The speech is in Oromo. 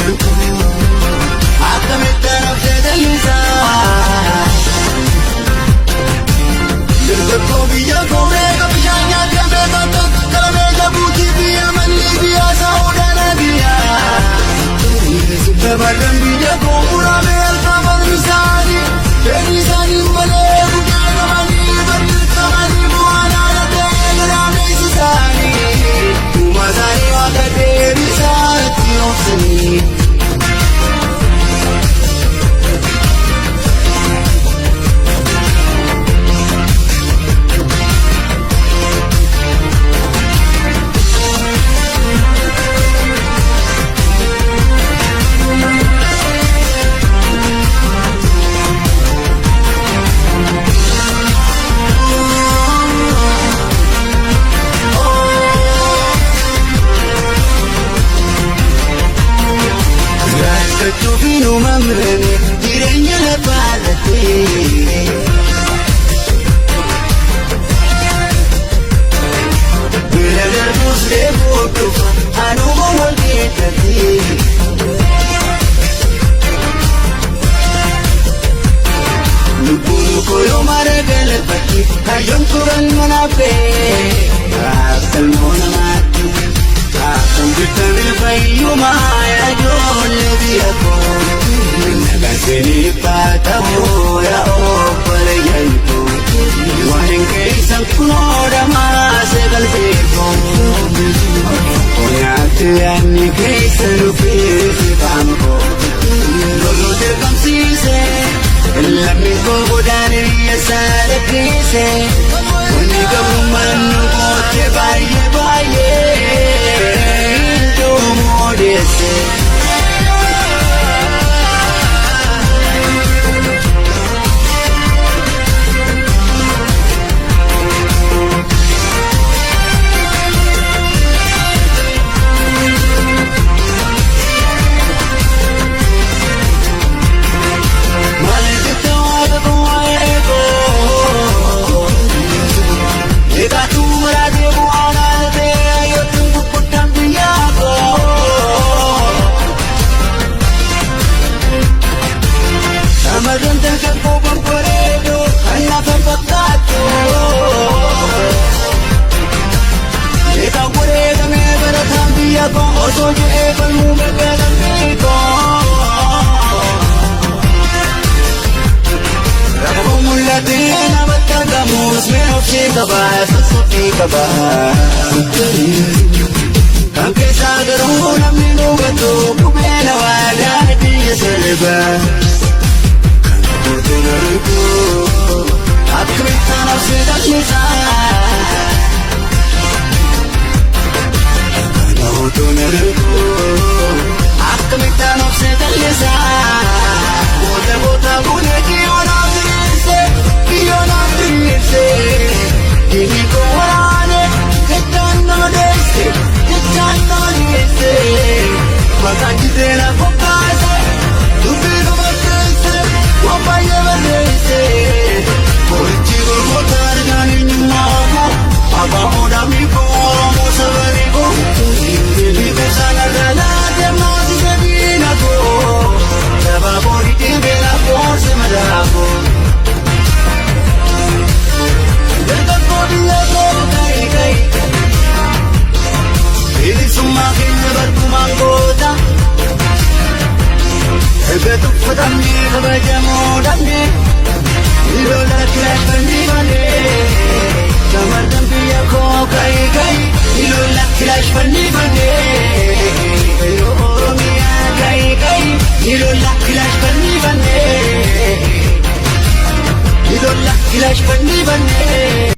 argu akkamittan obsee callisaa. Dargaggoo biyya koo meeqa bishaan nyaatee meeqa qalamee jabuutii biyya malli biyya Saawud Arabiyaa. Shamarran biyya koo muramee alfaaman isaanii fedhii isaanii malee gudeedamanii barreeffamanii bu'aan haala ta'ee garaameessi isaanii dhuma isaanii waaqa deebisaa itti obsanii. Rakkachuu fi uumamne jireenya lafaa irratti. Bira darbus reebuu dhufa anuma wal geeddatti. Lubbuun koo yoo mara galfatti hayyoon turan manaafee akka ilmoo namaatti akkam jirtanii fayyumaa yaa ijoollee biyya koo nagaan siniif haa ta'u yaa obboleeyyan koo waan keessan kunoo dhamaase qalbii koo nyaatti yaadni keessa dhufee qaama koo loluu dirqamsiise lammiin koo godaanee biyya isaa lakkiise wanni gabrummaan nu goote baay'ee baay'ee iddoo odeesse. Maal jettee waaqa koo waa'ee koo? Eegaatu maraatee bu'aan haala ta'e hayyootni gurguddaan biyyaa koo. Shamarran dargaggoo babbareedoo kan lafa fakkaattu. Eegaa wareegamee barataan biyya koo osoo jedhee falmuu mirga koo. Rakkoo mul'atee namatti argamus mee obsee qaba sossobii qaba. Kan keessaa garuu namni nu hubatu qubee waadaa biyya salba. Kan gootuun argu akkamittaan obsee callisaa. Kan gootuun argu akkamittaan obsee callisaa. Goota goota bulee kiyyoo naaf diriirse kiyyoo naaf diriirse. Diinni koo waraane jechaan nama deesse jechaan nama deesse. Maqaan jireena qophaase dubbii nama keesse waan baay'ee barreesse. Qorichi gurgurtaa argaan eenyummaa koo abbaa odaa koo Oromoo sabanii koo. Bifa sana laatee moosise diina koo. Sababa dhibee lakkoofsa madaakoo. Dargaggoo biyya koo ka'i ka'i. Bilisummaa keenya barkumaan goota. Erga tuffatamnee kabajamoo dhabnee. Lola kilaashfannii malee. Shamarran biyya koo ka'i ka'i. Lola kilaashfannii malee. Oromiyaa ka'i ka'i. Lola kilaashfannii malee. Lola kilaashfannii malee.